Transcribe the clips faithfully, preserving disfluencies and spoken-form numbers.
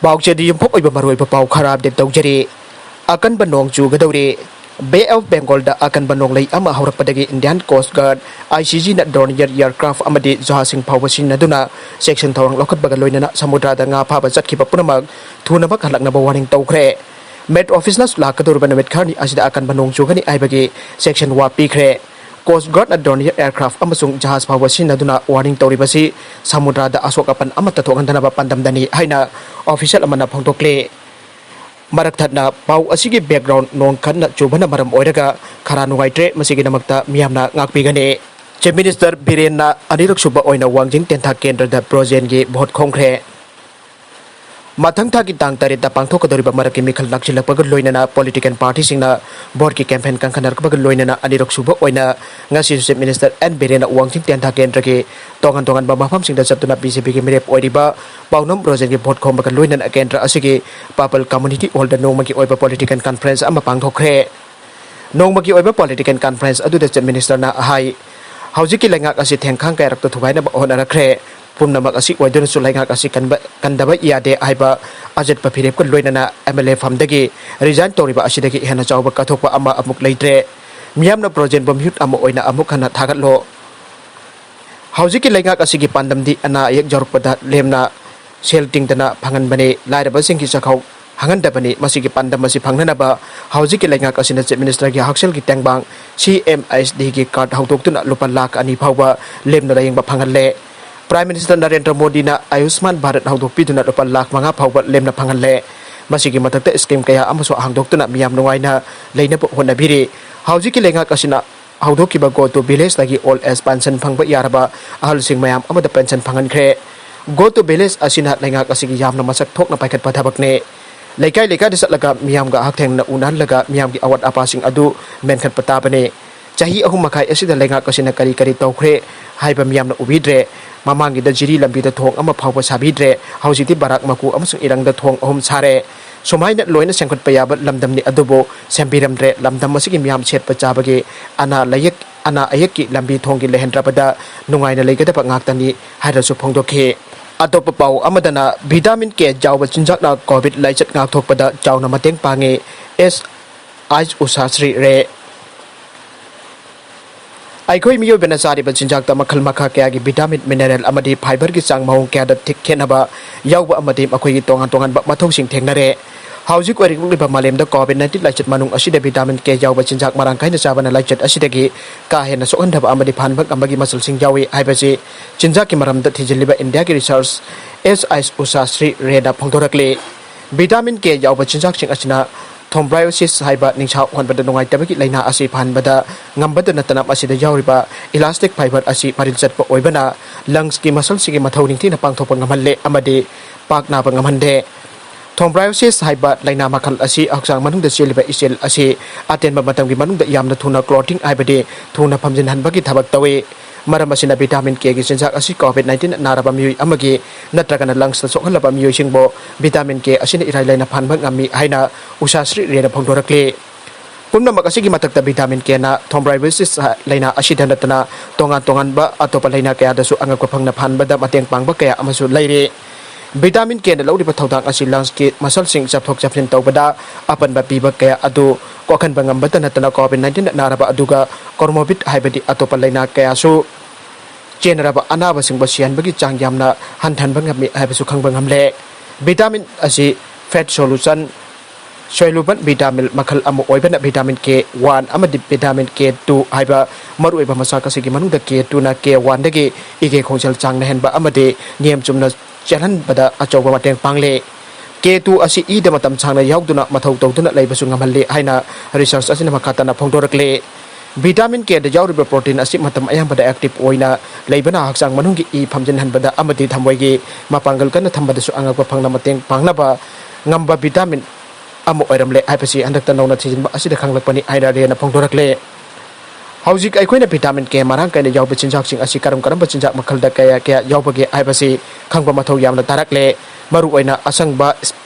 ꯄꯥꯎꯆꯦꯗ ꯌꯨꯝꯐꯝ ꯑꯣꯏꯕ ꯃꯔꯨꯑꯣꯏꯕ ꯄꯥꯎ ꯈꯔ ꯑꯞꯗꯦꯠ ꯇꯧꯖꯔꯤ꯫ ꯑꯀꯟꯕ ꯅꯣꯡ ꯆꯨꯒꯗꯧꯔꯤ꯫ ꯕꯦ ꯑꯣꯐ ꯕꯦꯡꯒꯣꯜꯗ ꯑꯀꯟꯕ ꯅꯣꯡꯂꯩ ꯑꯃ ꯍꯧꯔꯛꯄꯗꯒꯤ Indian cost ꯒꯥꯔꯗ, I C ꯖꯤꯅ ꯗ꯭ꯔꯣꯅꯤꯌꯔ aircraft ꯑꯃꯗꯤ ꯖꯍꯥꯖꯁꯤꯡ ꯐꯥꯎꯕ ꯁꯤꯖꯤꯟꯅꯗꯨꯅ ꯆꯦꯛꯁꯤꯟ ꯊꯧꯔꯥꯡ ꯂꯧꯈꯠꯄꯒ ꯂꯣꯏꯅꯅ ꯁꯃꯨꯗ꯭ꯔꯗ ꯉꯥ ꯐꯥꯕ ꯆꯠꯈꯤꯕ ꯄꯨꯝꯅꯃꯛ ꯊꯨꯅꯃꯛ ꯍꯜꯂꯛꯅꯕ ꯋꯥꯔꯅꯤꯡ ꯇꯧꯈ꯭ꯔꯦ꯫ ꯃꯦꯠ ꯑꯣꯐꯤꯁꯅ ꯂꯥꯛꯀꯗꯧꯔꯤꯕ ꯅꯨꯃꯤꯠ ꯈꯔꯅꯤ ꯑꯁꯤꯗ ꯑꯀꯟꯕ ꯅꯣꯡ ꯆꯨꯒꯅꯤ ꯍꯥꯏꯕꯒꯤ ꯆꯦꯛꯁꯤꯟ ꯋꯥ ꯄꯤꯈ꯭ꯔꯦ꯫ ꯀꯣꯁ ꯒꯥꯔꯗꯅ ꯗ꯭ꯔꯣꯅꯤꯌꯔ ꯑꯦꯌꯔꯀ꯭ꯔꯥꯐ ꯑꯃꯁꯨꯡ ꯖꯍꯥꯖ ꯐꯥꯎꯕ ꯁꯤꯖꯤꯟꯅꯗꯨꯅ ꯋꯥꯔꯅꯤꯡ ꯇꯧꯔꯤꯕꯁꯤ ꯁꯃꯨꯗ꯭ꯔꯗ ꯑꯁꯣꯛ ꯑꯄꯟ ꯑꯃꯠꯇ ꯊꯣꯛꯍꯟꯗꯅꯕ ꯄꯥꯟꯗꯝꯗꯅꯤ ꯍꯥꯏꯅ ꯑꯣꯐꯤꯁꯤꯌꯦꯜ ꯑꯃꯅ ꯐꯣꯡꯗꯣꯛꯂꯤ꯫ ꯃꯔꯛ ꯊꯠꯅ ꯄꯥꯎ ꯑꯁꯤꯒꯤ ꯕꯦꯛꯒ꯭ꯔꯥꯎꯟ ꯅꯣꯡ ꯀꯟꯅ ꯆꯨꯕꯅ ꯃꯔꯝ ꯑꯣꯏꯔꯒ ꯈꯔ ꯅꯨꯡꯉꯥꯏꯇ꯭ꯔꯦ, ꯃꯁꯤꯒꯤꯗꯃꯛꯇ ꯃꯤꯌꯥꯝꯅ ꯉꯥꯛꯄꯤꯒꯅꯤ꯫ ꯆꯤꯐ ꯃꯤꯅꯤꯁꯇꯔ ꯕꯤꯔꯦꯟꯅ ꯑꯅꯤꯔꯛ ꯁꯨꯕ ꯑꯣꯏꯅ ꯋꯥꯡꯖꯤꯡ ꯇꯦꯟꯊꯥ ꯀꯦꯟꯗ꯭ꯔꯗ ꯕ꯭ꯔꯣꯖꯦꯟꯒꯤ ꯚꯣꯠ ꯈꯣꯝꯈ꯭ꯔꯦ꯫ ꯃꯊꯪ ꯊꯥꯒꯤ ꯇꯥꯡ ꯇꯔꯦꯠꯇ ꯄꯥꯡꯊꯣꯛꯀꯗꯧꯔꯤꯕ ꯃꯔꯛꯀꯤ ꯃꯤꯈꯜ ꯅꯛꯁꯤꯜꯂꯛꯄꯒ ꯂꯣꯏꯅꯅ ꯄꯣꯂꯤꯇꯤꯀꯦꯜ ꯄꯥꯔꯇꯤꯁꯤꯡꯅ ꯚꯣꯠꯀꯤ ꯀꯦꯝꯄꯦꯟ ꯀꯟꯈꯠꯅꯔꯛꯄꯒ ꯂꯣꯏꯅꯅ ꯑꯅꯤꯔꯛ ꯁꯨꯕ ꯑꯣꯏꯅ ꯉꯁꯤꯁꯨ ꯆꯤꯐ ꯃꯤꯅꯤꯁꯇꯔ ꯑꯦꯟ ꯕꯤꯔꯦꯟꯅ ꯋꯥꯡꯖꯤꯡ ꯇꯦꯟꯊꯥ ꯀꯦꯟꯗ꯭ꯔꯒꯤ ꯇꯣꯉꯥꯟ ꯇꯣꯉꯥꯟꯕ ꯃꯐꯝꯁꯤꯡꯗ ꯆꯠꯇꯨꯅ ꯕꯤ ꯖꯦ ꯄꯤꯒꯤ ꯃꯤꯔꯦꯞ ꯑꯣꯏꯔꯤꯕ ꯄꯥꯎꯅꯝ ꯕ꯭ꯔꯣꯖꯦꯟꯒꯤ ꯚꯣꯠ ꯈꯣꯝꯕꯒ ꯂꯣꯏꯅꯅ ꯀꯦꯟꯗ꯭ꯔ ꯑꯁꯤꯒꯤ ꯄꯥꯄꯜ ꯀꯝꯃꯨꯅꯤꯇꯤ ꯍꯣꯜꯗ ꯅꯣꯡꯃꯒꯤ ꯑꯣꯏꯕ ꯄꯣꯂꯤꯇꯤꯀꯦꯜ ꯀꯟꯐ꯭ꯔꯦꯟꯁ ꯑꯃ ꯄꯥꯡꯊꯣꯛꯈ꯭ꯔꯦ꯫ ꯅꯣꯡꯃꯒꯤ ꯑꯣꯏꯕ ꯄꯣꯂꯤꯇꯤꯀꯦꯜ ꯀꯟꯐ꯭ꯔꯦꯟꯁ ꯑꯗꯨꯗ ꯆꯤꯐ ꯃꯤꯅꯤꯁꯇꯔꯅ ꯍꯥꯏ, ꯍꯧꯖꯤꯛꯀꯤ ꯂꯩꯉꯥꯛ ꯑꯁꯤ ꯊꯦꯡꯈꯥꯡ ꯀꯌꯥꯔꯛꯇ ꯊꯨꯒꯥꯏꯅꯕ ꯍꯣꯠꯅꯔꯛꯈ꯭ꯔꯦ꯫ ꯄꯨꯝꯅꯃꯛ ꯑꯁꯤ ꯑꯣꯏꯗꯨꯅꯁꯨ ꯂꯩꯉꯥꯛ ꯑꯁꯤ ꯀꯟꯕ, ꯀꯟꯗꯕ ꯌꯥꯗꯦ ꯍꯥꯏꯕ ꯑꯆꯦꯠꯄ ꯐꯤꯔꯦꯞꯀ ꯂꯣꯏꯅꯅ ꯑꯦꯝ ꯑꯦꯜ ꯑꯦ ꯐꯝꯗꯒꯤ ꯔꯤꯖꯥꯏꯟ ꯇꯧꯔꯤꯕ ꯑꯁꯤꯗꯒꯤ ꯍꯦꯟꯅ ꯆꯥꯎꯕ ꯀꯠꯊꯣꯛꯄ ꯑꯃ ꯑꯃꯨꯛ ꯂꯩꯇ꯭ꯔꯦ꯫ ꯃꯤꯌꯥꯝꯅ ꯕ꯭ꯔꯣꯖꯦꯟꯕꯨ ꯃꯤꯍꯨꯠ ꯑꯃ ꯑꯣꯏꯅ ꯑꯃꯨꯛ ꯍꯟꯅ ꯊꯥꯒꯠꯂꯣ꯫ ꯍꯧꯖꯤꯛꯀꯤ ꯂꯩꯉꯥꯛ ꯑꯁꯤꯒꯤ ꯄꯥꯟꯗꯝꯗꯤ ꯑꯅꯥ ꯑꯌꯦꯛ ꯌꯥꯎꯔꯛꯄꯗ ꯂꯦꯝꯅ ꯁꯦꯜ ꯇꯤꯡꯗꯅ ꯐꯪꯍꯟꯕꯅꯤ, ꯂꯥꯏꯔꯕꯁꯤꯡꯒꯤ ꯆꯥꯛꯈꯥꯎ ꯍꯪꯍꯟꯗꯕꯅꯤ꯫ ꯃꯁꯤꯒꯤ ꯄꯥꯟꯗꯝ ꯑꯁꯤ ꯐꯪꯅꯅꯕ ꯍꯧꯖꯤꯛꯀꯤ ꯂꯩꯉꯥꯛ ꯑꯁꯤꯅ ꯆꯤꯐ ꯃꯤꯅꯤꯁꯇꯔꯒꯤ ꯍꯛꯁꯦꯜꯒꯤ ꯇꯦꯡꯕꯥꯡ ꯁꯤ ꯑꯦꯝ ꯑꯦꯁ ꯗꯤꯒꯤ ꯀꯥꯔꯗ ꯍꯧꯗꯣꯛꯇꯨꯅ ꯂꯨꯄꯥ ꯂꯥꯈ ꯑꯅꯤ ꯐꯥꯎꯕ ꯂꯦꯝꯅ ꯂꯥꯌꯦꯡꯕ ꯐꯪꯍꯜꯂꯦ꯫ ꯄ꯭ꯔꯥꯏꯝ ꯃꯤꯅꯤꯁꯇꯔ ꯅꯔꯦꯟꯗ꯭ꯔ ꯃꯣꯗꯤꯅ ꯑꯌꯨꯁꯃꯥꯟ ꯚꯥꯔꯠ ꯍꯧꯗꯣꯛꯄꯤꯗꯨꯅ ꯂꯨꯄꯥ ꯂꯥꯈ ꯃꯉꯥ ꯐꯥꯎꯕ ꯂꯦꯝꯅ ꯐꯪꯍꯜꯂꯦ꯫ ꯃꯁꯤꯒꯤ ꯃꯊꯛꯇ ꯁ꯭ꯀꯤꯝ ꯀꯌꯥ ꯑꯃꯁꯨ ꯍꯥꯡꯗꯣꯛꯇꯨꯅ ꯃꯤꯌꯥꯝ ꯅꯨꯡꯉꯥꯏꯅ ꯂꯩꯅꯕ ꯍꯣꯠꯅꯕꯤꯔꯤ꯫ ꯍꯧꯖꯤꯛꯀꯤ ꯂꯩꯉꯥꯛ ꯑꯁꯤꯅ ꯍꯧꯗꯣꯛꯈꯤꯕ Go to Village ꯇꯒꯤ ꯑꯣꯜ ꯑꯦꯖ ꯄꯦꯟꯁꯟ ꯐꯪꯕ ꯌꯥꯔꯕ ꯑꯍꯜꯁꯤꯡ ꯃꯌꯥꯝ ꯑꯃꯗ ꯄꯦꯟꯁꯟ ꯐꯪꯍꯟꯈ꯭ꯔꯦ꯫ Go to Village ꯑꯁꯤꯅ ꯂꯩꯉꯥꯛ ꯑꯁꯤꯒꯤ ꯌꯥꯝꯅ ꯃꯁꯛ ꯊꯣꯛꯅ ꯄꯥꯏꯈꯠꯄ ꯊꯕꯛꯅꯤ꯫ ꯂꯩꯀꯥꯏ ꯂꯩꯀꯥꯏꯗ ꯆꯠꯂꯒ ꯃꯤꯌꯥꯝꯒ ꯍꯛꯊꯦꯡꯅꯅ ꯎꯅꯍꯜꯂꯒ ꯃꯤꯌꯥꯝꯒꯤ ꯑꯋꯥꯠ ꯑꯄꯥꯁꯤꯡ ꯑꯗꯨ ꯃꯦꯟꯈꯠꯄ ꯇꯥꯕꯅꯤ꯫ ꯆꯍꯤ ꯑꯍꯨꯝ ꯃꯈꯥꯏ ꯑꯁꯤꯗ ꯂꯩꯉꯥꯛ ꯑꯁꯤꯅ ꯀꯔꯤ ꯀꯔꯤ ꯇꯧꯈ꯭ꯔꯦ ꯍꯥꯏꯕ ꯃꯤꯌꯥꯝꯅ ꯎꯕꯤꯗ꯭ꯔꯦ꯫ ꯃꯃꯥꯡꯒꯤꯗ ꯖꯤꯔꯤ ꯂꯝꯕꯤꯗ ꯊꯣꯡ ꯑꯃ ꯐꯥꯎꯕ ꯁꯥꯕꯤꯗ꯭ꯔꯦ꯫ ꯍꯧꯖꯤꯛꯇꯤ ꯕꯔꯥꯛ ꯃꯀꯨ ꯑꯃꯁꯨꯡ ꯏꯔꯪꯗ ꯊꯣꯡ ꯑꯍꯨꯝ ꯁꯥꯔꯦ꯫ ꯁꯨꯃꯥꯏꯅ ꯂꯣꯏꯅ ꯁꯦꯝꯒꯠꯄ ꯌꯥꯕ ꯂꯝꯗꯝꯅꯤ, ꯑꯗꯨꯕꯨ ꯁꯦꯝꯕꯤꯔꯝꯗ꯭ꯔꯦ꯫ ꯂꯝꯗꯝ ꯑꯁꯤꯒꯤ ꯃꯤꯌꯥꯝ ꯁꯦꯠꯄ ꯆꯥꯕꯒꯤ ꯑꯅꯥ ꯂꯥꯏꯌꯦꯛ, ꯑꯅꯥ ꯑꯌꯦꯛꯀꯤ ꯂꯝꯕꯤ ꯊꯣꯡꯒꯤ ꯂꯩꯍꯟꯗ꯭ꯔꯕꯗ ꯅꯨꯡꯉꯥꯏꯅ ꯂꯩꯒꯗꯕ ꯉꯥꯛꯇꯅꯤ ꯍꯥꯏꯔꯁꯨ ꯐꯣꯡꯗꯣꯛꯈꯤ꯫ ꯑꯇꯣꯞꯄ ꯄꯥꯎ ꯑꯃꯗꯅ, vitamin K ꯌꯥꯎꯕ ꯆꯤꯟꯖꯥꯛꯅ COVID ꯂꯥꯏꯆꯠ ꯉꯥꯛꯊꯣꯛꯄꯗ ꯆꯥꯎꯅ ꯃꯇꯦꯡ ꯄꯥꯡꯉꯤ, ꯑꯦꯁ ꯑꯥꯏꯁ ꯎꯁꯥ ꯁ꯭ꯔꯤ ꯔꯦ꯫ ꯑꯩꯈꯣꯏ ꯃꯤꯑꯣꯏꯕꯅ ꯆꯥꯔꯤꯕ ꯆꯤꯟꯖꯥꯛꯇ ꯃꯈꯜ ꯃꯈꯥ ꯀꯌꯥꯒꯤ vitamin, mineral ꯑꯃꯗꯤ fiberꯒꯤ ꯆꯥꯡ ꯃꯑꯣꯡ ꯀꯌꯥꯗ ꯊꯤꯛ ꯈꯦꯠꯅꯕ ꯌꯥꯎꯕ ꯑꯃꯗꯤ ꯃꯈꯣꯏꯒꯤ ꯇꯣꯉꯥꯟ ꯇꯣꯉꯥꯟꯕ ꯃꯊꯧꯁꯤꯡ ꯊꯦꯡꯅꯔꯦ꯫ ꯍꯧꯖꯤꯛ ꯑꯣꯏꯔꯛꯂꯤꯕ ꯃꯥꯂꯦꯝꯗ COVID nineteen ꯂꯥꯏꯆꯠ ꯃꯅꯨꯡ ꯑꯁꯤꯗ vitamin K ꯌꯥꯎꯕ ꯆꯤꯟꯖꯥꯛ ꯃꯔꯥꯡ ꯀꯥꯏꯅ ꯆꯥꯕꯅ ꯂꯥꯏꯆꯠ ꯑꯁꯤꯗꯒꯤ ꯀꯥ ꯍꯦꯟꯅ ꯁꯣꯛꯍꯟꯗꯕ ꯑꯃꯗꯤ ꯐꯍꯟꯕ ꯉꯝꯕꯒꯤ ꯃꯆꯜꯁꯤꯡ ꯌꯥꯎꯏ ꯍꯥꯏꯕꯁꯤ ꯆꯤꯟꯖꯥꯛꯀꯤ ꯃꯔꯝꯗ ꯊꯤꯖꯤꯜꯂꯤꯕ ꯏꯟꯗꯤꯌꯥꯒꯤ research S I Usha Shri ꯔꯦꯅ ꯐꯣꯡꯗꯣꯔꯛꯂꯤ꯫ Vitamin K ꯌꯥꯎꯕ ꯆꯤꯟꯖꯥꯛꯁꯤꯡ ꯑꯁꯤꯅ thrombosis ꯍꯥꯏꯕ ꯅꯤꯡꯁꯥ ꯍꯣꯟꯕꯗ ꯅꯨꯡꯉꯥꯏꯇꯕꯒꯤ ꯂꯥꯏꯅꯥ ꯑꯁꯤ ꯐꯍꯟꯕꯗ ꯉꯝꯕꯗ ꯅꯠꯇꯅ, ꯃꯁꯤꯗ ꯌꯥꯎꯔꯤꯕ elastic fiber ꯑꯁꯤ ꯃꯔꯤꯜ ꯆꯠꯄ ꯑꯣꯏꯕꯅ lungsꯀꯤ muscleꯁꯤꯡꯒꯤ ꯃꯊꯧ ꯅꯤꯡꯊꯤꯅ ꯄꯥꯡꯊꯣꯛꯄ ꯉꯝꯍꯜꯂꯦ ꯑꯃꯗꯤ ꯄꯥꯛ ꯅꯥꯕ ꯉꯝꯍꯟꯗꯦ꯫ Thrombosis ꯍꯥꯏꯕ ꯂꯥꯏꯅꯥ ꯃꯈꯜ ꯑꯁꯤ ꯍꯛꯆꯥꯡ ꯃꯅꯨꯡꯗ ꯆꯦꯜꯂꯤꯕ ꯏꯆꯦꯜ ꯑꯁꯤ ꯑꯇꯦꯟꯕ ꯃꯇꯝꯒꯤ ꯃꯅꯨꯡꯗ ꯌꯥꯝꯅ ꯊꯨꯅ clotting ꯍꯥꯏꯕꯗꯤ ꯊꯨꯅ ꯐꯝꯖꯤꯟꯍꯟꯕꯒꯤ ꯊꯕꯛ ꯇꯧꯏ꯫ ꯃꯔꯝ ꯑꯁꯤꯅ vitamin Kꯒꯤ ꯆꯤꯟꯖꯥꯛ ꯑꯁꯤ COVID nineteen ꯅꯥꯔꯕ ꯃꯤꯑꯣꯏ ꯑꯃꯒꯤ ꯅꯠꯇ꯭ꯔꯒꯅ lungsꯇ ꯁꯣꯛꯍꯜꯂꯕ ꯃꯤꯑꯣꯏꯁꯤꯡꯕꯨ vitamin K ꯑꯁꯤꯅ ꯏꯔꯥꯏ ꯂꯥꯏꯅ ꯐꯍꯟꯕ ꯉꯝꯃꯤ ꯍꯥꯏꯅ ꯎꯁꯥ ꯁ꯭ꯔꯤ ꯔꯦꯅ ꯐꯣꯡꯗꯣꯔꯛꯂꯤ꯫ ꯄꯨꯝꯅꯃꯛ ꯑꯁꯤꯒꯤ ꯃꯊꯛꯇ vitamin Kꯅ thrombosis ꯂꯥꯏꯅꯥ ꯑꯁꯤꯗ ꯅꯠꯇꯅ ꯇꯣꯉꯥꯟ ꯇꯣꯉꯥꯟꯕ ꯑꯇꯣꯞꯄ ꯂꯥꯏꯅꯥ ꯀꯌꯥꯗꯁꯨ ꯑꯉꯛꯄ ꯐꯪꯅ ꯐꯍꯟꯕꯗ ꯃꯇꯦꯡ ꯄꯥꯡꯕ ꯀꯌꯥ ꯑꯃꯁꯨ ꯂꯩꯔꯤ꯫ Vitamin Kꯅ ꯂꯧꯔꯤꯕ ꯊꯧꯗꯥꯡ ꯑꯁꯤ lungsꯀꯤ muscleꯁꯤꯡ ꯆꯞꯊꯣꯛ ꯆꯞꯁꯤꯟ ꯇꯧꯕꯗ ꯑꯄꯟꯕ ꯄꯤꯕ ꯀꯌꯥ ꯑꯗꯨ ꯀꯣꯛꯍꯟꯕ ꯉꯝꯕꯇ ꯅꯠꯇꯅ COVID nineteen ꯅꯥꯔꯕ ꯑꯗꯨꯒ comorbid ꯍꯥꯏꯕꯗꯤ ꯑꯇꯣꯞꯄ ꯂꯥꯏꯅꯥ ꯀꯌꯥꯁꯨ ꯆꯦꯟꯅꯔꯕ ꯑꯅꯥꯕꯁꯤꯡꯕꯨ ꯁꯤꯍꯟꯕꯒꯤ ꯆꯥꯡ ꯌꯥꯝꯅ ꯍꯟꯊꯍꯟꯕ ꯉꯝꯃꯤ ꯍꯥꯏꯕꯁꯨ ꯈꯪꯕ ꯉꯝꯂꯦ꯫ Vitamin ꯑꯁꯤ fat soluble soluble vitamin ꯃꯈꯜ ꯑꯃ ꯑꯣꯏꯕꯅ vitamin K one ꯑꯃꯗꯤ vitamin K two ꯍꯥꯏꯕ ꯃꯔꯨꯑꯣꯏꯕ ꯃꯆꯥꯛ ꯑꯁꯤꯒꯤ ꯃꯅꯨꯡꯗ K twoꯅ K oneꯗꯒꯤ ꯏꯒꯤ ꯈꯣꯡꯖꯦꯜ ꯆꯥꯡ ꯅꯦꯝꯍꯟꯕ ꯑꯃꯗꯤ ꯅꯤꯌꯝ ꯆꯨꯝꯅ ꯆꯦꯜꯍꯟꯕꯗ ꯑꯆꯧꯕ ꯃꯇꯦꯡ ꯄꯥꯡꯂꯦ꯫ K two ꯑꯁꯤ ꯏꯗ ꯃꯇꯝ ꯁꯥꯡꯅ ꯌꯥꯎꯗꯨꯅ ꯃꯊꯧ ꯇꯧꯗꯨꯅ ꯂꯩꯕꯁꯨ ꯉꯝꯍꯜꯂꯤ ꯍꯥꯏꯅ research ꯑꯁꯤꯅ ꯃꯈꯥ ꯇꯥꯅ ꯐꯣꯡꯗꯣꯔꯛꯂꯤ꯫ Vitamin Kꯗ ꯌꯥꯎꯔꯤꯕ protein ꯑꯁꯤ ꯃꯇꯝ ꯑꯌꯥꯝꯕꯗ active ꯑꯣꯏꯅ ꯂꯩꯕꯅ ꯍꯛꯆꯥꯡ ꯃꯅꯨꯡꯒꯤ ꯏ ꯐꯝꯖꯤꯟꯍꯟꯕꯗ ꯑꯃꯗꯤ ꯊꯃꯣꯏꯒꯤ ꯃꯄꯥꯡꯒꯜ ꯀꯟꯅ ꯊꯝꯕꯗꯁꯨ ꯑꯉꯛꯄ ꯐꯪꯅ ꯃꯇꯦꯡ ꯄꯥꯡꯅꯕ ꯉꯝꯕ vitamin ꯑꯃ ꯑꯣꯏꯔꯝꯂꯦ ꯍꯥꯏꯕꯁꯤ ꯍꯟꯗꯛꯇ ꯅꯧꯅ ꯊꯤꯖꯤꯟꯕ ꯑꯁꯤꯗ ꯈꯪꯂꯛꯄꯅꯤ ꯍꯥꯏꯅ ꯔꯦꯅ ꯐꯣꯡꯗꯣꯔꯛꯂꯦ꯫ ꯍꯧꯖꯤꯛ ꯑꯩꯈꯣꯏꯅ vitamin K ꯃꯔꯥꯡ ꯀꯥꯏꯅ ꯌꯥꯎꯕ ꯆꯤꯟꯖꯥꯛꯁꯤꯡ ꯑꯁꯤ ꯀꯔꯝ ꯀꯔꯝꯕ ꯆꯤꯟꯖꯥꯛ ꯃꯈꯜꯗ ꯀꯌꯥ ꯀꯌꯥ ꯌꯥꯎꯕꯒꯦ ꯍꯥꯏꯕꯁꯤ ꯈꯪꯕ ꯃꯊꯧ ꯌꯥꯝꯅ ꯇꯥꯔꯛꯂꯦ꯫ ꯃꯔꯨꯑꯣꯏꯅ ꯑꯁꯪꯕ,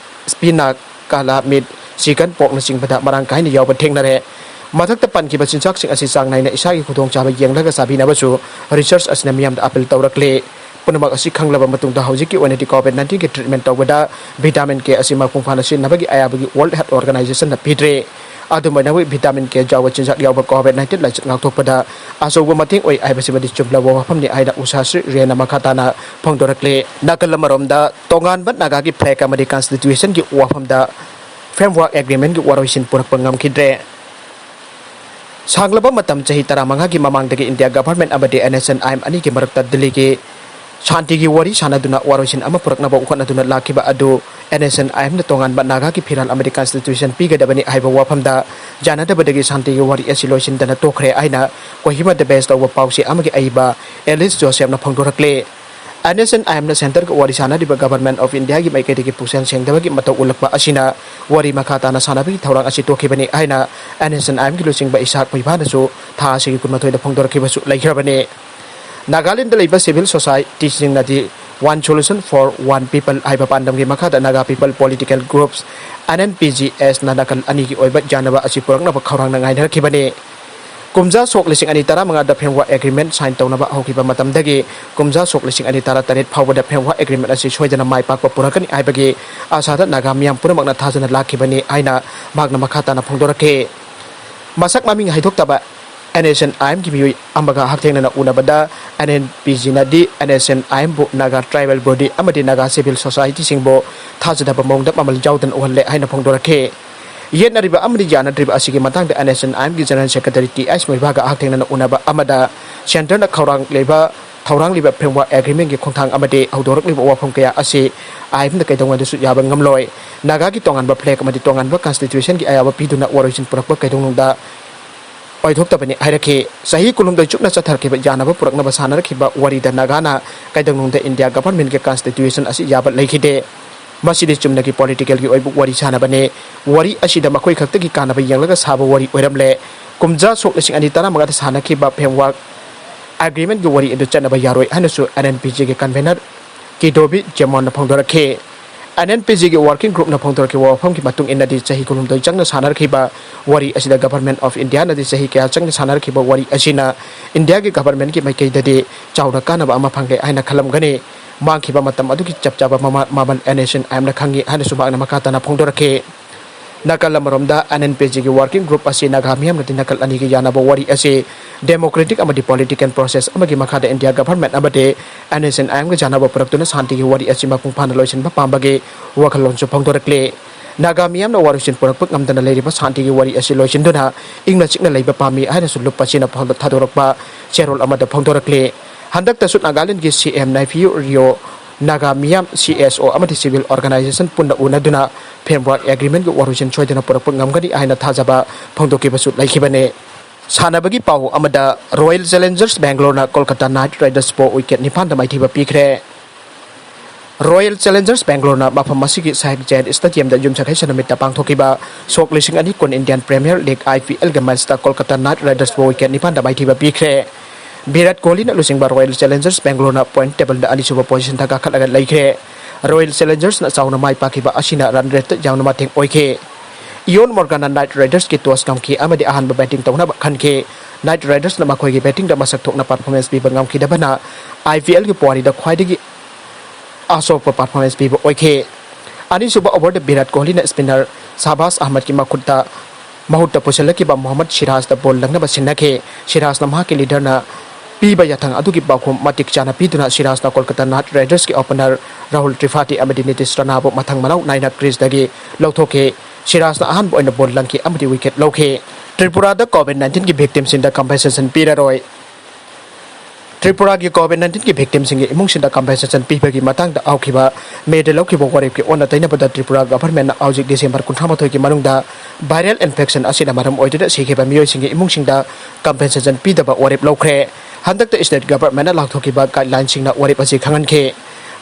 spinach, ꯀꯥꯂꯥ ꯃꯤꯠ, chicken, porkꯅꯆꯤꯡꯕꯗ ꯃꯔꯥꯡ ꯀꯥꯏꯅ ꯌꯥꯎꯕ ꯊꯦꯡꯅꯔꯦ꯫ ꯃꯊꯛꯇ ꯄꯟꯈꯤꯕ ꯆꯤꯟꯖꯥꯛꯁꯤꯡ ꯑꯁꯤ ꯆꯥꯡ ꯅꯥꯏꯅ ꯏꯁꯥꯒꯤ ꯈꯨꯗꯣꯡꯆꯥꯕ ꯌꯦꯡꯂꯒ ꯆꯥꯕꯤꯅꯕꯁꯨ research ꯑꯁꯤꯅ ꯃꯤꯌꯥꯝꯗ appeal ꯇꯧꯔꯛꯂꯤ꯫ ꯄꯨꯝꯅꯃꯛ ꯑꯁꯤ ꯈꯪꯂꯕ ꯃꯇꯨꯡꯗ ꯍꯧꯖꯤꯛꯀꯤ ꯑꯣꯏꯅꯗꯤ COVID nineteenꯒꯤ treatment ꯇꯧꯕꯗ vitamin K ꯑꯁꯤ ꯃꯄꯨꯡ ꯐꯥꯅ ꯁꯤꯖꯤꯟꯅꯕꯒꯤ ꯑꯌꯥꯕꯒꯤ World Health Organizationꯅ ꯄꯤꯗ꯭ꯔꯦ꯫ ꯑꯗꯨꯝ ꯑꯣꯏꯅꯃꯛ vitamin K ꯌꯥꯎꯕ ꯆꯤꯟꯖꯥꯛ ꯌꯥꯎꯕ COVID nineteen ꯂꯥꯏꯆꯠ ꯉꯥꯛꯊꯣꯛꯄꯗ ꯑꯆꯧꯕ ꯃꯇꯦꯡ ꯑꯣꯏ ꯍꯥꯏꯕꯁꯤꯃꯗꯤ ꯆꯨꯝꯂꯕ ꯋꯥꯐꯝꯅꯤ ꯍꯥꯏꯅ ꯎꯁꯥ ꯁ꯭ꯔꯤ ꯔꯦꯟꯅ ꯃꯈꯥ ꯇꯥꯅ ꯐꯣꯡꯗꯣꯔꯛꯂꯤ꯫ ꯅꯥꯀꯜ ꯑꯃꯔꯣꯝꯗ ꯇꯣꯉꯥꯟꯕ ꯅꯥꯒꯥꯒꯤ flag ꯑꯃꯗꯤ constitutionꯒꯤ ꯋꯥꯐꯝꯗ framework agreementꯀꯤ ꯋꯥꯔꯣꯏꯁꯤꯟ ꯄꯨꯔꯛꯄ ꯉꯝꯈꯤꯗ꯭ꯔꯦ꯫ ꯁꯥꯡꯂꯕ ꯃꯇꯝ ꯆꯍꯤ ꯇꯔꯥꯃꯉꯥꯒꯤ ꯃꯃꯥꯡꯗꯒꯤ India government ꯑꯃꯗꯤ NSCN-IM ꯑꯅꯤꯒꯤ ꯃꯔꯛꯇ ꯗꯤꯜꯂꯤꯒꯤ ꯁꯥꯟꯇꯤꯒꯤ ꯋꯥꯔꯤ ꯁꯥꯟꯅꯗꯨꯅ ꯋꯥꯔꯣꯏꯁꯤꯟ ꯑꯃ ꯄꯨꯔꯛꯅꯕ ꯍꯣꯠꯅꯗꯨꯅ ꯂꯥꯛꯈꯤꯕ ꯑꯗꯨ NSCN-IMꯅ ꯇꯣꯉꯥꯟꯕ ꯅꯥꯒꯥꯒꯤ ꯐꯤꯔꯥꯜ ꯑꯃꯗꯤ constitution ꯄꯤꯒꯗꯕꯅꯤ ꯍꯥꯏꯕ ꯋꯥꯐꯝꯗ ꯌꯥꯅꯗꯕꯗꯒꯤ ꯁꯥꯟꯇꯤꯒꯤ ꯋꯥꯔꯤ ꯑꯁꯤ ꯂꯣꯏꯁꯤꯟꯗꯅ ꯇꯣꯛꯈ꯭ꯔꯦ ꯍꯥꯏꯅ ꯀꯣꯍꯤꯃꯥꯗ base ꯇꯧꯕ ꯄꯥꯎꯆꯦ ꯑꯃꯒꯤ ꯑꯏꯕ ꯑꯦꯂꯤꯁ ꯖꯣꯁꯦꯐꯅ ꯐꯣꯡꯗꯣꯔꯛꯂꯤ꯫ NSCN-IMꯅ centreꯒ ꯋꯥꯔꯤ ꯁꯥꯟꯅꯔꯤꯕ government of Indiaꯒꯤ ꯃꯥꯏꯀꯩꯗꯒꯤ ꯄꯨꯛꯆꯦꯜ ꯁꯦꯡꯗꯕꯒꯤ ꯃꯇꯧ ꯎꯠꯂꯛꯄ ꯑꯁꯤꯅ ꯋꯥꯔꯤ ꯃꯈꯥ ꯇꯥꯅ ꯁꯥꯟꯅꯕꯒꯤ ꯊꯧꯔꯥꯡ ꯑꯁꯤ ꯇꯣꯛꯈꯤꯕꯅꯤ ꯍꯥꯏꯅ NSCN-IMꯒꯤ ꯂꯨꯆꯤꯡꯕ ꯏꯁꯥꯛ ꯃꯨꯏꯚꯥꯅꯁꯨ ꯊꯥ ꯑꯁꯤꯒꯤ ꯀꯨꯟꯃꯥꯊꯣꯏꯗ ꯐꯣꯡꯗꯣꯔꯛꯈꯤꯕꯁꯨ ꯂꯩꯈ꯭ꯔꯕꯅꯤ꯫ ꯅꯥꯒꯥꯂꯦꯟꯗ ꯂꯩꯕ civil societyꯁꯤꯡꯅꯗꯤ One Solution for One People ꯍꯥꯏꯕ ꯄꯥꯟꯗꯝꯒꯤ ꯃꯈꯥꯗ Naga People Political Groups, NNPGSꯅ ꯅꯥꯀꯜ ꯑꯅꯤꯒꯤ ꯑꯣꯏꯕ ꯌꯥꯅꯕ ꯑꯁꯤ ꯄꯨꯔꯛꯅꯕ ꯈꯧꯔꯥꯡꯅ ꯉꯥꯏꯅꯔꯛꯈꯤꯕꯅꯤ꯫ ꯀꯨꯝꯖꯥ ꯁꯣꯛ ꯂꯤꯁꯤꯡ ꯑꯅꯤ ꯇꯔꯥꯃꯉꯥꯗ framework agreement sign ꯇꯧꯅꯕ ꯍꯧꯈꯤꯕ ꯃꯇꯝꯗꯒꯤ ꯀꯨꯝꯖꯥ ꯁꯣꯛ ꯂꯤꯁꯤꯡ ꯑꯅꯤ ꯇꯔꯥꯇꯔꯦꯠ ꯐꯥꯎꯕꯗ framework agreement ꯑꯁꯤ ꯁꯣꯏꯗꯅ ꯃꯥꯏ ꯄꯥꯛꯄ ꯄꯨꯔꯛꯀꯅꯤ ꯍꯥꯏꯕꯒꯤ ꯑꯥꯁꯥꯗ ꯅꯥꯒꯥ ꯃꯤꯌꯥꯝ ꯄꯨꯝꯅꯃꯛꯅ ꯊꯥꯖꯅ ꯂꯥꯛꯈꯤꯕꯅꯤ ꯍꯥꯏꯅ ꯃꯍꯥꯛꯅ ꯃꯈꯥ ꯇꯥꯅ ꯐꯣꯡꯗꯣꯔꯛꯈꯤ꯫ ꯃꯁꯛ ꯃꯃꯤꯡ ꯍꯥꯏꯗꯣꯛꯇꯕ NSCN-IMꯒꯤ ꯃꯤꯑꯣꯏ ꯑꯃꯒ ꯍꯛꯊꯦꯡꯅꯅ ꯎꯅꯕꯗ NNPGꯅꯗꯤ NSCN-IMꯕꯨ Naga tribal body ꯑꯃꯗꯤ Naga civil societyꯁꯤꯡꯕꯨ ꯊꯥꯖꯗꯕ ꯃꯑꯣꯡꯗ ꯃꯃꯜ ꯌꯥꯎꯗꯅ ꯎꯍꯜꯂꯦ ꯍꯥꯏꯅ ꯐꯣꯡꯗꯣꯔꯛꯈꯤ꯫ ꯌꯦꯠꯅꯔꯤꯕ ꯑꯃꯗꯤ ꯌꯥꯅꯗ꯭ꯔꯤꯕ ꯑꯁꯤꯒꯤ ꯃꯇꯥꯡꯗ NSCN-IMꯒꯤ general secretary T.S. ꯃꯨꯏꯚꯥꯒ ꯍꯛꯊꯦꯡꯅꯅ ꯎꯅꯕ ꯑꯃꯗ centreꯅ ꯈꯧꯔꯥꯡꯂꯤꯕ ꯊꯧꯔꯥꯡꯂꯤꯕ framework agreementꯀꯤ ꯈꯣꯡꯊꯥꯡ ꯑꯃꯗꯤ ꯍꯧꯗꯣꯔꯛꯂꯤꯕ ꯋꯥꯐꯝ ꯀꯌꯥ ꯑꯁꯤ IMꯅ ꯀꯩꯗꯧꯉꯩꯗꯁꯨ ꯌꯥꯕ ꯉꯝꯂꯣꯏ꯫ ꯅꯥꯒꯥꯒꯤ ꯇꯣꯉꯥꯟꯕ flag ꯑꯃꯗꯤ ꯇꯣꯉꯥꯟꯕ constitutionꯒꯤ ꯑꯌꯥꯕ ꯄꯤꯗꯨꯅ ꯋꯥꯔꯣꯏꯁꯤꯟ ꯄꯨꯔꯛꯄ ꯀꯩꯗꯧꯅꯨꯡꯗ ꯑꯣꯏꯊꯣꯛꯇꯕꯅꯤ ꯍꯥꯏꯔꯛꯈꯤ꯫ ꯆꯍꯤ ꯀꯨꯟꯍꯨꯝꯗꯣꯏ ꯆꯨꯞꯅ ꯆꯠꯊꯔꯛꯈꯤꯕ ꯌꯥꯅꯕ ꯄꯨꯔꯛꯅꯕ ꯁꯥꯟꯅꯔꯛꯈꯤꯕ ꯋꯥꯔꯤꯗ ꯅꯥꯒꯥꯅ ꯀꯩꯗꯧꯅꯨꯡꯗ India governmentꯀꯤ constitution ꯑꯁꯤ ꯌꯥꯕ ꯂꯩꯈꯤꯗꯦ꯫ ꯃꯁꯤꯗꯤ ꯆꯨꯝꯅꯒꯤ politicalꯒꯤ ꯑꯣꯏꯕ ꯋꯥꯔꯤ ꯁꯥꯟꯅꯕꯅꯤ꯫ ꯋꯥꯔꯤ ꯑꯁꯤꯗ ꯃꯈꯣꯏ ꯈꯛꯇꯒꯤ ꯀꯥꯟꯅꯕ ꯌꯦꯡꯂꯒ ꯁꯥꯕ ꯋꯥꯔꯤ ꯑꯣꯏꯔꯝꯂꯦ꯫ ꯀꯨꯝꯖꯥ ꯁꯣꯛ ꯂꯤꯁꯤꯡ ꯑꯅꯤ ꯇꯔꯥꯃꯉꯥꯗ ꯁꯥꯟꯅꯈꯤꯕ framework agreementꯀꯤ ꯋꯥꯔꯤ ꯑꯗꯨ ꯆꯠꯅꯕ ꯌꯥꯔꯣꯏ ꯍꯥꯏꯅꯁꯨ NNPGꯒꯤ convener ꯀꯤꯗꯣꯕꯤ ꯖꯦꯃꯣꯟꯅ ꯐꯣꯡꯗꯣꯔꯛꯈꯤ꯫ ꯑꯦꯟ ꯑꯦꯟ ꯄꯤ ꯖꯤꯒꯤ working groupꯅ ꯐꯣꯡꯗꯣꯔꯛꯈꯤꯕ ꯋꯥꯐꯝꯒꯤ ꯃꯇꯨꯡ ꯏꯟꯅꯗꯤ, ꯆꯍꯤ ꯀꯨꯟꯍꯨꯝꯗꯣꯏ ꯆꯪꯅ ꯁꯥꯟꯅꯔꯛꯈꯤꯕ ꯋꯥꯔꯤ ꯑꯁꯤꯗ Government of Indiaꯅꯗꯤ ꯆꯍꯤ ꯀꯌꯥ ꯆꯪꯅ ꯁꯥꯟꯅꯔꯛꯈꯤꯕ ꯋꯥꯔꯤ ꯑꯁꯤꯅ Indiaꯒꯤ governmentꯀꯤ ꯃꯥꯏꯀꯩꯗꯗꯤ ꯆꯥꯎꯅ ꯀꯥꯟꯅꯕ ꯑꯃ ꯐꯪꯂꯦ ꯍꯥꯏꯅ ꯈꯜꯂꯝꯒꯅꯤ꯫ ꯃꯥꯡꯈꯤꯕ ꯃꯇꯝ ꯑꯗꯨꯒꯤ ꯆꯞ ꯆꯥꯕ ꯃꯃꯥ-, ꯃꯃꯜ ꯑꯦꯟ ꯑꯦꯁ ꯑꯦꯟ ꯑꯥꯏ ꯑꯦꯝꯅ ꯈꯪꯏ ꯍꯥꯏꯅꯁꯨ ꯃꯍꯥꯛꯅ ꯃꯈꯥ ꯇꯥꯅ ꯐꯣꯡꯗꯣꯔꯛꯈꯤ꯫ ꯅꯥꯀꯜ ꯑꯃꯔꯣꯝꯗ, ꯑꯦꯟ ꯑꯦꯟ ꯄꯤ ꯖꯤꯒꯤ working group ꯑꯁꯤ ꯅꯥꯒꯥ ꯃꯤꯌꯥꯝꯅꯗꯤ ꯅꯥꯀꯜ ꯑꯅꯤꯒꯤ ꯌꯥꯅꯕ ꯋꯥꯔꯤ ꯑꯁꯤ democratic ꯑꯃꯗꯤ political process ꯑꯃꯒꯤ ꯃꯈꯥꯗ India government ꯑꯃꯗꯤ ꯑꯦꯟ ꯑꯦꯁ ꯑꯦꯟ ꯑꯥꯏ ꯑꯦꯝꯒ ꯌꯥꯅꯕ ꯄꯨꯔꯛꯇꯨꯅ ꯁꯥꯟꯇꯤꯒꯤ ꯋꯥꯔꯤ ꯑꯁꯤ ꯃꯄꯨꯡ ꯐꯥꯅ ꯂꯣꯏꯁꯤꯟꯕ ꯄꯥꯝꯕꯒꯤ ꯋꯥꯈꯜꯂꯣꯟꯁꯨ ꯐꯣꯡꯗꯣꯔꯛꯂꯤ꯫ ꯅꯥꯒꯥ ꯃꯤꯌꯥꯝꯅ ꯋꯥꯔꯣꯏꯁꯤꯟ ꯄꯨꯔꯛꯄ ꯉꯝꯗꯅ ꯂꯩꯔꯤꯕ ꯁꯥꯟꯇꯤꯒꯤ ꯋꯥꯔꯤ ꯑꯁꯤ ꯂꯣꯏꯁꯤꯟꯗꯨꯅ ꯏꯪꯅ ꯆꯤꯛꯅ ꯂꯩꯕ ꯄꯥꯝꯃꯤ ꯍꯥꯏꯅꯁꯨ ꯂꯨꯞ ꯑꯁꯤꯅ ꯐꯣꯡꯗꯣꯛ-, ꯊꯥꯗꯣꯔꯛꯄ ꯆꯦꯔꯣꯜ ꯑꯃꯗ ꯐꯣꯡꯗꯣꯔꯛꯂꯤ꯫ ꯍꯟꯗꯛꯇꯁꯨ ꯅꯥꯒꯥꯂꯦꯟꯗꯒꯤ ꯁꯤ ꯑꯦꯝ ꯅꯥꯏꯐꯤꯌꯨ ꯔꯤꯑꯣ ꯅꯥꯒꯥ ꯃꯤꯌꯥꯝ, ꯁꯤ ꯑꯦꯁ ꯑꯣ ꯑꯃꯗꯤ civil organization ꯄꯨꯟꯅ ꯎꯅꯗꯨꯅ framework agreementꯒꯤ ꯋꯥꯔꯣꯏꯁꯤꯟ ꯁꯣꯏꯗꯅ ꯄꯨꯔꯛꯄ ꯉꯝꯒꯅꯤ ꯍꯥꯏꯅ ꯊꯥꯖꯕ ꯐꯣꯡꯗꯣꯛꯈꯤꯕꯁꯨ ꯂꯩꯈꯤꯕꯅꯤ꯫ ꯁꯥꯟꯅꯕꯒꯤ ꯄꯥꯎ ꯑꯃꯗ, Royal Challengers Bangaloreꯅ Kolkata Knight Ridersꯕꯨ wicket ꯅꯤꯄꯥꯟꯗ ꯃꯥꯏꯊꯤꯕ ꯄꯤꯈ꯭ꯔꯦ꯫ Royal Challengers Bangaloreꯅ ꯃꯐꯝ ꯑꯁꯤꯒꯤ ꯁꯥꯍꯦꯕ ꯖꯌꯟ stadiumꯗ ꯌꯨꯝꯁꯀꯩꯁ ꯅꯨꯃꯤꯠꯇ ꯄꯥꯡꯊꯣꯛꯈꯤꯕ ꯁꯣꯛ ꯂꯤꯁꯤꯡ ꯑꯅꯤ ꯀꯨꯟ Indian Premier League, I P Lꯒꯤ matchꯇ Kolkata Knight Ridersꯕꯨ wicket ꯅꯤꯄꯥꯟꯗ ꯃꯥꯏꯊꯤꯕ ꯄꯤꯈ꯭ꯔꯦ꯫ ꯚꯤꯔꯥꯠ ꯀꯣꯍꯂꯤꯅ ꯂꯨꯆꯤꯡꯕ Royal Challengers Bangaloreꯅ point tableꯗ ꯑꯅꯤꯁꯨꯕ positionꯗ ꯀꯥꯈꯠꯂꯒ ꯂꯩꯈ꯭ꯔꯦ꯫ Royal Challengersꯅ ꯆꯥꯎꯅ ꯃꯥꯏ ꯄꯥꯛꯈꯤꯕ ꯑꯁꯤꯅ run rateꯇ ꯌꯥꯝꯅ ꯃꯇꯦꯡ ꯑꯣꯏꯈꯤ꯫ ꯏꯌꯣꯟ ꯃꯣꯔꯒꯥꯟꯅ Knight Ridersꯀꯤ toss ꯉꯝꯈꯤ ꯑꯃꯗꯤ ꯑꯍꯥꯟꯕ batting ꯇꯧꯅꯕ ꯈꯟꯈꯤ꯫ Knight Ridersꯅ ꯃꯈꯣꯏꯒꯤ battingꯗ ꯃꯁꯛ ꯊꯣꯛꯅ performance ꯄꯤꯕ ꯉꯝꯈꯤꯗꯕꯅ I P Lꯒꯤ ꯄꯨꯋꯥꯔꯤꯗ ꯈ꯭ꯋꯥꯏꯗꯒꯤ ꯑꯁꯣꯛꯄ performance ꯄꯤꯕ ꯑꯣꯏꯈꯤ꯫ ꯑꯅꯤꯁꯨꯕ overꯗ ꯚꯤꯔꯥꯠ ꯀꯣꯍꯂꯤꯅ spinner ꯁꯥꯕꯥꯁ ꯑꯍꯃꯗꯀꯤ ꯃꯈꯨꯠꯇ, ꯃꯍꯨꯠꯇ ꯄꯨꯁꯤꯜꯂꯛꯈꯤꯕ ꯃꯣꯍꯝꯃꯗ ꯁꯤꯔꯥꯖꯇ ball ꯂꯪꯅꯕ ꯁꯤꯟꯅꯈꯤ꯫ ꯁꯤꯔꯥꯖꯅ ꯃꯍꯥꯛꯀꯤ leaderꯅ ꯄꯤꯕ ꯌꯥꯊꯪ ꯑꯗꯨꯒꯤ ꯄꯥꯎꯈꯨꯝ ꯃꯇꯤꯛ ꯆꯥꯅ ꯄꯤꯗꯨꯅ ꯁꯤꯔꯥꯖꯅ Kolkata Knight Ridersꯀꯤ opener ꯔꯥꯍꯨꯜ ꯇ꯭ꯔꯤꯄꯥꯊꯤ ꯑꯃꯗꯤ ꯅꯤꯇꯤꯁ ꯔꯥꯅꯥꯕꯨ ꯃꯊꯪ ꯃꯅꯥꯎ ꯅꯥꯏꯅ creaseꯇꯒꯤ ꯂꯧꯊꯣꯛꯈꯤ꯫ ꯁꯤꯔꯥꯖꯅ ꯑꯍꯥꯟꯕ ꯑꯣꯏꯅ ball ꯂꯪꯈꯤ ꯑꯃꯗꯤ wicket ꯂꯧꯈꯤ꯫ ꯇ꯭ꯔꯤꯄꯨꯔꯥꯗ COVID nineteenꯒꯤ victimꯁꯤꯡꯗ compensation ꯄꯤꯔꯔꯣꯏ꯫ ꯇ꯭ꯔꯤꯄꯨꯔꯥꯒꯤ COVID nineteenꯒꯤ victimꯁꯤꯡꯒꯤ ꯏꯃꯨꯡꯁꯤꯡꯗ compensation ꯄꯤꯕꯒꯤ ꯃꯇꯥꯡꯗ ꯍꯧꯈꯤꯕ Mayꯗ ꯂꯧꯈꯤꯕ ꯋꯥꯔꯦꯞꯀꯤ ꯑꯣꯟꯅ ꯇꯩꯅꯕꯗ ꯇ꯭ꯔꯤꯄꯨꯔꯥ governmentꯅ ꯍꯧꯖꯤꯛ December ꯀꯨꯟꯊ꯭ꯔꯥ ꯃꯥꯊꯣꯏꯒꯤ ꯃꯅꯨꯡꯗ viral infection ꯑꯁꯤꯅ ꯃꯔꯝ ꯑꯣꯏꯗꯨꯅ ꯁꯤꯈꯤꯕ ꯃꯤꯑꯣꯏꯁꯤꯡꯒꯤ ꯏꯃꯨꯡꯁꯤꯡꯗ compensation ꯄꯤꯗꯕ ꯋꯥꯔꯦꯞ ꯂꯧꯈ꯭ꯔꯦ꯫ ꯍꯟꯗꯛꯇ state governmentꯅ ꯂꯥꯎꯊꯣꯛꯈꯤꯕ guidelineꯁꯤꯡꯅ ꯋꯥꯔꯦꯞ ꯑꯁꯤ ꯈꯪꯍꯟꯈꯤ꯫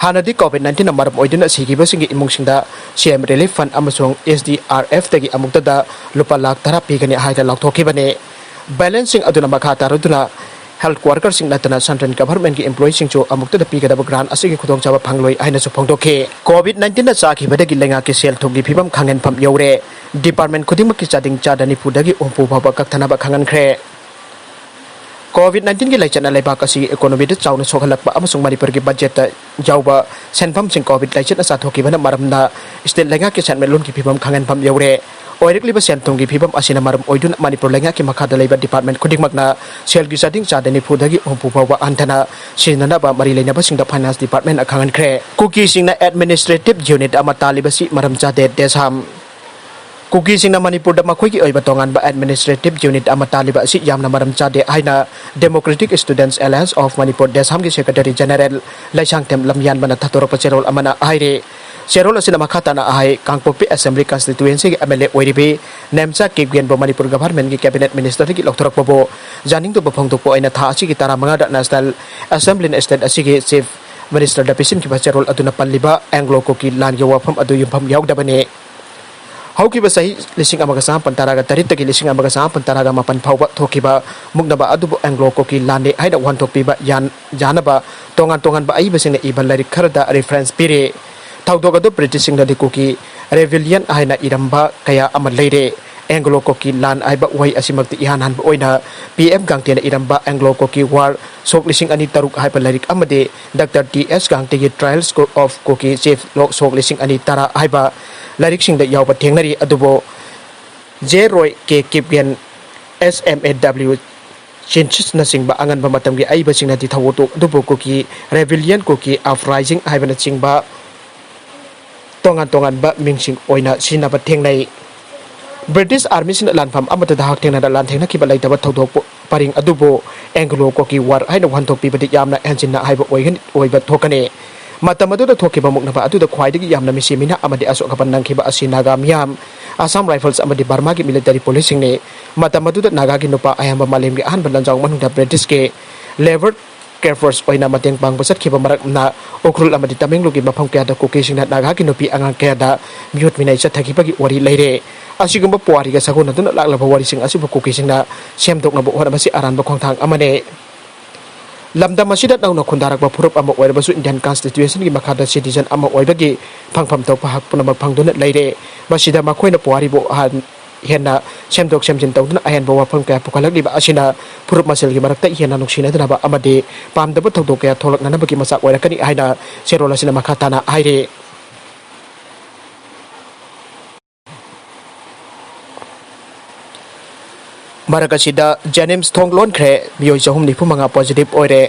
ꯍꯥꯟꯅꯗꯤ COVID nineteenꯅ ꯃꯔꯝ ꯑꯣꯏꯗꯨꯅ ꯁꯤꯈꯤꯕꯁꯤꯡꯒꯤ ꯏꯃꯨꯡꯁꯤꯡꯗ C M Relief Fund ꯑꯃꯁꯨꯡ S D R Fꯇꯒꯤ ꯑꯃꯨꯛꯇꯗ ꯂꯨꯄꯥ ꯂꯥꯈ ꯇꯔꯥ ꯄꯤꯒꯅꯤ ꯍꯥꯏꯅ ꯂꯥꯎꯊꯣꯛꯈꯤꯕꯅꯤ꯫ Balanceꯁꯤꯡ ꯑꯗꯨꯅ ꯃꯈꯥ ꯇꯥꯔꯗꯨꯅ Health workerꯁꯤꯡ ꯅꯠꯇꯅ central governmentꯀꯤ employeeꯁꯤꯡꯁꯨ ꯑꯃꯨꯛꯇꯗ ꯄꯤꯒꯗꯕ grant ꯑꯁꯤꯒꯤ ꯈꯨꯗꯣꯡꯆꯥꯕ ꯐꯪꯂꯣꯏ ꯍꯥꯏꯅꯁꯨ ꯐꯣꯡꯗꯣꯛꯈꯤ꯫ COVID nineteenꯅ ꯆꯥꯈꯤꯕꯗꯒꯤ ꯂꯩꯉꯥꯛꯀꯤ ꯁꯦꯜ ꯊꯨꯝꯒꯤ ꯐꯤꯕꯝ ꯈꯪꯍꯦꯟꯐꯝ ꯌꯧꯔꯦ꯫ Department ꯈꯨꯗꯤꯡꯃꯛꯀꯤ ꯆꯥꯗꯤꯡ ꯆꯥꯗ ꯅꯤꯐꯨꯗꯒꯤ ꯍꯨꯝꯐꯨ ꯐꯥꯎꯕ ꯀꯛꯊꯅꯕ ꯈꯪꯍꯟꯈ꯭ꯔꯦ꯫ COVID nineteenꯒꯤ ꯂꯥꯏꯆꯠꯅ ꯂꯩꯕꯥꯛ ꯑꯁꯤꯒꯤ economyꯗ ꯆꯥꯎꯅ ꯁꯣꯛꯍꯜꯂꯛꯄ ꯑꯃꯁꯨꯡ ꯃꯅꯤꯄꯨꯔꯒꯤ budgetꯇ ꯌꯥꯎꯕ ꯁꯦꯟꯐꯝꯁꯤꯡ COVID ꯂꯥꯏꯆꯠꯅ ꯆꯥꯊꯣꯛꯈꯤꯕꯅ ꯃꯔꯝꯅ state ꯂꯩꯉꯥꯛꯀꯤ ꯁꯦꯟꯃꯤꯠꯂꯣꯟꯒꯤ ꯐꯤꯕꯝ ꯈꯪꯍꯟꯐꯝ ꯌꯧꯔꯦ꯫ ꯑꯣꯏꯔꯛꯂꯤꯕ ꯁꯦꯟ ꯊꯨꯝꯒꯤ ꯐꯤꯕꯝ ꯑꯁꯤꯅ ꯃꯔꯝ ꯑꯣꯏꯗꯨꯅ ꯃꯅꯤꯄꯨꯔ ꯂꯩꯉꯥꯛꯀꯤ ꯃꯈꯥꯗ ꯂꯩꯕ department ꯈꯨꯗꯤꯡꯃꯛꯅ ꯁꯦꯜꯒꯤ ꯆꯥꯗꯤꯡ ꯆꯥꯗ ꯅꯤꯐꯨꯗꯒꯤ ꯍꯨꯝꯐꯨ ꯐꯥꯎꯕ ꯍꯟꯊꯅ ꯁꯤꯖꯤꯟꯅꯅꯕ ꯃꯔꯤ ꯂꯩꯅꯕꯁꯤꯡꯗ finance departmentꯅ ꯈꯪꯍꯟꯈ꯭ꯔꯦ꯫ ꯀꯨꯀꯤꯁꯤꯡꯅ administrative unit ꯑꯃ ꯇꯥꯜꯂꯤꯕꯁꯤ ꯃꯔꯝ ꯆꯥꯗꯦ, ꯗꯦꯁꯥꯝ꯫ ꯀꯨꯀꯤꯁꯤꯡꯅ ꯃꯅꯤꯄꯨꯔꯗ ꯃꯈꯣꯏꯒꯤ ꯑꯣꯏꯕ ꯇꯣꯉꯥꯟꯕ administrative unit ꯑꯃ ꯇꯥꯜꯂꯤꯕ ꯑꯁꯤ ꯌꯥꯝꯅ ꯃꯔꯝ ꯆꯥꯗꯦ ꯍꯥꯏꯅ Democratic Students Alliance of Manipur, ꯗꯦꯁꯥꯝꯒꯤ secretary general Leishangthem ꯂꯝꯌꯥꯟꯕꯅ ꯊꯥꯗꯣꯔꯛꯄ ꯆꯦꯔꯣꯜ ꯑꯃꯅ ꯍꯥꯏꯔꯤ꯫ ꯆꯦꯔꯣꯜ ꯑꯁꯤꯅ ꯃꯈꯥ ꯇꯥꯅ ꯍꯥꯏ, ꯀꯥꯡꯄꯣꯛꯄꯤ Assembly constituencyꯒꯤ MLA ꯑꯣꯏꯔꯤꯕꯤ Nemcha ꯀꯤꯞꯒꯦꯟꯕꯨ Manipur governmentꯀꯤ cabinet ministerꯗꯒꯤ ꯂꯧꯊꯣꯔꯛꯄꯕꯨ ꯌꯥꯅꯤꯡꯗꯕ ꯐꯣꯡꯗꯣꯛꯄ ꯑꯣꯏꯅ ꯊꯥ ꯑꯁꯤꯒꯤ ꯇꯔꯥꯃꯉꯥꯗ National Assemblyꯅ state ꯑꯁꯤꯒꯤ chief ministerꯗ ꯄꯤꯁꯤꯟꯈꯤꯕ ꯆꯦꯔꯣꯜ ꯑꯗꯨꯅ ꯄꯜꯂꯤꯕ Anglo Kuki ꯂꯥꯟꯒꯤ ꯋꯥꯐꯝ ꯑꯗꯨ ꯌꯨꯝꯐꯝ ꯌꯥꯎꯗꯕꯅꯤ꯫ ꯍꯧꯈꯤꯕ ꯆꯍꯤ ꯂꯤꯁꯤꯡ ꯑꯃꯒ ꯆꯃꯥꯄꯟ ꯇꯔꯥꯒ ꯇꯔꯦꯠꯇꯒꯤ ꯂꯤꯁꯤꯡ ꯑꯃꯒ ꯆꯃꯥꯄꯟ ꯇꯔꯥꯒ ꯃꯥꯄꯟ ꯐꯥꯎꯕ ꯊꯣꯛꯈꯤꯕ ꯃꯨꯛꯅꯕ ꯑꯗꯨꯕꯨ Anglo Kuki ꯂꯥꯟꯅꯤ ꯍꯥꯏꯅ ꯋꯥꯍꯟꯊꯣꯛ ꯄꯤꯕ ꯌꯥꯟ-, ꯌꯥꯅꯕ ꯇꯣꯉꯥꯟ ꯇꯣꯉꯥꯟꯕ ꯑꯏꯕꯁꯤꯡꯅ ꯏꯕ ꯂꯥꯏꯔꯤꯛ ꯈꯔꯗ reference ꯄꯤꯔꯤ꯫ ꯊꯧꯗꯣꯛ ꯑꯗꯨ Britishꯁꯤꯡꯅꯗꯤ Kuki Rebellion ꯍꯥꯏꯅ ꯏꯔꯝꯕ ꯀꯌꯥ ꯑꯃ ꯂꯩꯔꯦ꯫ Anglo Kuki ꯂꯥꯟ ꯍꯥꯏꯕ ꯋꯥꯍꯩ ꯑꯁꯤꯃꯛꯇꯤ ꯏꯍꯥꯟ ꯍꯥꯟꯕ ꯑꯣꯏꯅ P M ꯒꯥꯡꯇꯦꯅ ꯏꯔꯝꯕ Anglo Kuki War ꯁꯣꯛ ꯂꯤꯁꯤꯡ ꯑꯅꯤ ꯇꯔꯨꯛ ꯍꯥꯏꯕ ꯂꯥꯏꯔꯤꯛ ꯑꯃꯗꯤ Doctor T S ꯒꯥꯡꯇꯦꯒꯤ Trials of Kuki Chief ꯁꯣꯛ ꯂꯤꯁꯤꯡ ꯑꯅꯤ ꯇꯔꯥ ꯍꯥꯏꯕ ꯂꯥꯏꯔꯤꯛꯁꯤꯡꯗ ꯌꯥꯎꯕ ꯊꯦꯡꯅꯔꯤ꯫ ꯑꯗꯨꯕꯨ J Roy, K Kipgen, S M A W Chinchesꯅꯆꯤꯡꯕ ꯑꯉꯟꯕ ꯃꯇꯝꯒꯤ ꯑꯏꯕꯁꯤꯡꯅꯗꯤ ꯊꯧꯗꯣꯛ ꯑꯗꯨꯕꯨ Kuki Rebellion, Kuki Uprising ꯍꯥꯏꯕꯅꯆꯤꯡꯕ ꯇꯣꯉꯥꯟ ꯇꯣꯉꯥꯟꯕ ꯃꯤꯡꯁꯤꯡ ꯑꯣꯏꯅ ꯁꯤꯖꯤꯟꯅꯕ ꯊꯦꯡꯅꯩ꯫ British armyꯁꯤꯡꯅ ꯂꯥꯟꯐꯝ ꯑꯃꯠꯇꯗ ꯍꯛꯊꯦꯡꯅꯅ ꯂꯥꯟꯊꯦꯡꯅꯈꯤꯕ ꯂꯩꯇꯕ ꯊꯧꯗꯣꯛ ꯄꯔꯤꯡ ꯑꯗꯨꯕꯨ Anglo Kuki War ꯍꯥꯏꯅ ꯋꯥꯍꯟꯊꯣꯛ ꯄꯤꯕꯗꯤ ꯌꯥꯝꯅ ꯍꯦꯟꯖꯤꯟꯅ ꯍꯥꯏꯕ ꯑꯣꯏꯒꯅꯤ, ꯑꯣꯏꯕ ꯊꯣꯛꯀꯅꯤ꯫ ꯃꯇꯝ ꯑꯗꯨꯗ ꯊꯣꯛꯈꯤꯕ ꯃꯨꯛꯅꯕ ꯑꯗꯨꯗ ꯈ꯭ꯋꯥꯏꯗꯒꯤ ꯌꯥꯝꯅ ꯃꯤꯁꯤ ꯃꯤꯅꯥ ꯑꯃꯗꯤ ꯑꯁꯣꯛ ꯑꯄꯟ ꯅꯪꯈꯤꯕ ꯑꯁꯤ ꯅꯥꯒꯥ ꯃꯤꯌꯥꯝ, Assam Rifles ꯑꯃꯗꯤ ꯕꯔꯃꯥꯒꯤ military policeꯁꯤꯡꯅꯤ꯫ ꯃꯇꯝ ꯑꯗꯨꯗ ꯅꯥꯒꯥꯒꯤ ꯅꯨꯄꯥ ꯑꯌꯥꯝꯕ ꯃꯥꯂꯦꯝꯒꯤ ꯑꯍꯥꯟꯕ ꯂꯥꯟꯖꯥꯎ ꯃꯅꯨꯡꯗ Britishꯀꯤ Labour ꯀꯦꯌꯔ ꯐꯣꯔꯁ ꯑꯣꯏꯅ ꯃꯇꯦꯡ ꯄꯥꯡꯕ ꯆꯠꯈꯤꯕ ꯃꯔꯛꯅ ꯎꯈ꯭ꯔꯨꯜ ꯑꯃꯗꯤ ꯇꯃꯦꯡꯂꯣꯡꯒꯤ ꯃꯐꯝ ꯀꯌꯥꯗ ꯀꯨꯀꯤꯁꯤꯡꯅ ꯅꯥꯒꯥꯒꯤ ꯅꯨꯄꯤ ꯑꯉꯥꯡ ꯀꯌꯥꯗ ꯃꯤꯑꯣꯠ ꯃꯤꯅꯩ ꯆꯠꯊꯈꯤꯕꯒꯤ ꯋꯥꯔꯤ ꯂꯩꯔꯦ꯫ ꯑꯁꯤꯒꯨꯝꯕ ꯄꯨꯋꯥꯔꯤꯒ ꯁꯥꯒꯣꯟꯅꯗꯨꯅ ꯂꯥꯛꯂꯕ ꯋꯥꯔꯤꯁꯤꯡ ꯑꯁꯤꯕꯨ ꯀꯨꯀꯤꯁꯤꯡꯅ ꯁꯦꯝꯗꯣꯛꯅꯕ ꯍꯣꯠꯅꯕꯁꯤ ꯑꯔꯥꯟꯕ ꯈꯣꯡꯊꯥꯡ ꯑꯃꯅꯤ꯫ ꯂꯝꯗꯝ ꯑꯁꯤꯗ ꯅꯧꯅ ꯈꯨꯟꯗꯥꯔꯛꯄ ꯐꯨꯔꯨꯞ ꯑꯃ ꯑꯣꯏꯔꯕꯁꯨ Indian Constitution ꯒꯤ ꯃꯈꯥꯗ citizen ꯑꯃ ꯑꯣꯏꯕꯒꯤ ꯐꯪꯐꯝ ꯊꯣꯛꯄ ꯍꯛ ꯄꯨꯝꯅꯃꯛ ꯐꯪꯗꯨꯅ ꯂꯩꯔꯦ꯫ ꯃꯁꯤꯗ ꯃꯈꯣꯏꯅ ꯄꯨꯋꯥꯔꯤꯕꯨ ꯑꯍꯥꯟ-, ꯍꯦꯟꯅ ꯁꯦꯝꯗꯣꯛ ꯁꯦꯝꯖꯤꯟ ꯇꯧꯗꯨꯅ ꯑꯍꯦꯟꯕ ꯋꯥꯐꯝ ꯀꯌꯥ ꯄꯨꯈꯠꯂꯛꯂꯤꯕ ꯑꯁꯤꯅ ꯐꯨꯔꯨꯞ ꯃꯁꯦꯜꯒꯤ ꯃꯔꯛꯇ ꯍꯦꯟꯅ ꯅꯨꯡꯁꯤꯅꯗꯅꯕ ꯑꯃꯗꯤ ꯄꯥꯝꯗꯕ ꯊꯧꯗꯣꯛ ꯀꯌꯥ ꯊꯣꯛꯂꯛꯅꯅꯕꯒꯤ ꯃꯆꯥꯛ ꯑꯣꯏꯔꯛꯀꯅꯤ ꯍꯥꯏꯅ ꯆꯦꯔꯣꯜ ꯑꯁꯤꯅ ꯃꯈꯥ ꯇꯥꯅ ꯍꯥꯏꯔꯤ꯫ ꯃꯔꯛ ꯑꯁꯤꯗ JNIMS ꯊꯣꯡ ꯂꯣꯟꯈ꯭ꯔꯦ, ꯃꯤꯑꯣꯏ ꯆꯍꯨꯝ ꯅꯤꯐꯨ ꯃꯉꯥ positive ꯑꯣꯏꯔꯦ꯫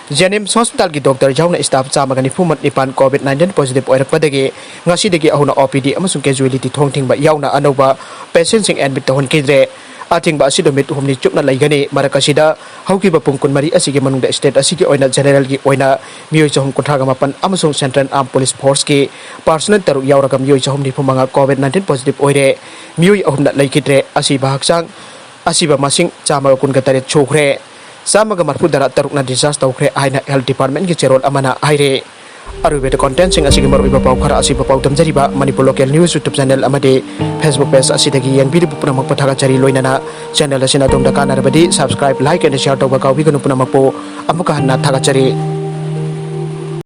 JNIMS hospital ꯒꯤ doctor ꯌꯥꯎꯅ staff ꯆꯥꯝꯃꯒ ꯅꯤꯐꯨ ꯅꯤꯄꯥꯟ COVID nineteen positive ꯑꯣꯏꯔꯛꯄꯗꯒꯤ ꯉꯁꯤꯗꯒꯤ ꯍꯧꯅ OPD ꯑꯃꯁꯨꯡ casualty ꯊꯣꯡ ꯊꯤꯡꯕ ꯌꯥꯎꯅ ꯑꯅꯧꯕ patient ꯁꯤꯡ admit ꯇꯧꯍꯟꯈꯤꯗ꯭ꯔꯦ꯫ ꯑꯊꯤꯡꯕ ꯑꯁꯤ ꯅꯨꯃꯤꯠ ꯍꯨꯝꯅꯤ ꯆꯨꯞꯅ ꯂꯩꯒꯅꯤ꯫ ꯃꯔꯛ ꯑꯁꯤꯗ ꯍꯧꯈꯤꯕ ꯄꯨꯡ ꯀꯨꯟꯃꯔꯤ ꯑꯁꯤꯒꯤ ꯃꯅꯨꯡꯗ state ꯑꯁꯤꯒꯤ ꯑꯣꯏꯅ general ꯒꯤ ꯑꯣꯏꯅ ꯃꯤꯑꯣꯏ ꯆꯍꯨꯝ ꯀꯨꯟꯊ꯭ꯔꯥꯒ ꯃꯥꯄꯟ ꯑꯃꯁꯨꯡ Central Armed Police Force ꯀꯤ personnel ꯇꯔꯨꯛ ꯌꯥꯎꯔꯒ ꯃꯤꯑꯣꯏ ꯆꯍꯨꯝ ꯅꯤꯐꯨ ꯃꯉꯥ COVID nineteen positive ꯑꯣꯏꯔꯦ꯫ ꯃꯤꯑꯣꯏ ꯑꯍꯨꯝꯅ ꯂꯩꯈꯤꯗ꯭ꯔꯦ꯫ ꯑꯁꯤꯕ ꯍꯛꯆꯥꯡ, ꯑꯁꯤꯕ ꯃꯁꯤꯡ ꯆꯥꯝꯃꯒ ꯀꯨꯟꯒ ꯇꯔꯦꯠ ꯁꯨꯈ꯭ꯔꯦ꯫ ꯆꯥꯝꯃꯒ ꯃꯔꯤꯐꯨ ꯇꯔꯥ ꯇꯔꯨꯛꯅ discharge ꯇꯧꯈ꯭ꯔꯦ ꯍꯥꯏꯅ health department ꯀꯤ ꯆꯦꯔꯣꯜ ꯑꯃꯅ ꯍꯥꯏꯔꯦ꯫ ꯑꯔꯣꯏꯕꯗ content ꯁꯤꯡ ꯑꯁꯤꯒꯤ ꯃꯔꯨꯑꯣꯏꯕ ꯄꯥꯎ ꯈꯔ ꯑꯁꯤꯕ ꯄꯥꯎ ꯇꯝꯖꯔꯤꯕ Manipur Local News YouTube channel ꯑꯃꯗꯤ Facebook page ꯑꯁꯤꯗꯒꯤ ꯌꯦꯡꯕꯤꯔꯤꯕ ꯄꯨꯝꯅꯃꯛꯄꯨ ꯊꯥꯒꯠꯆꯔꯤ꯫ ꯂꯣꯏꯅꯅ channel ꯑꯁꯤꯅ ꯑꯗꯣꯝꯗ ꯀꯥꯟꯅꯔꯕꯗꯤ subscribe, like and share ꯇꯧꯕ ꯀꯥꯎꯕꯤꯒꯅꯨ꯫ ꯄꯨꯝꯅꯃꯛꯄꯨ ꯑꯃꯨꯛꯀ ꯍꯟꯅ ꯊꯥꯒꯠꯆꯔꯤ꯫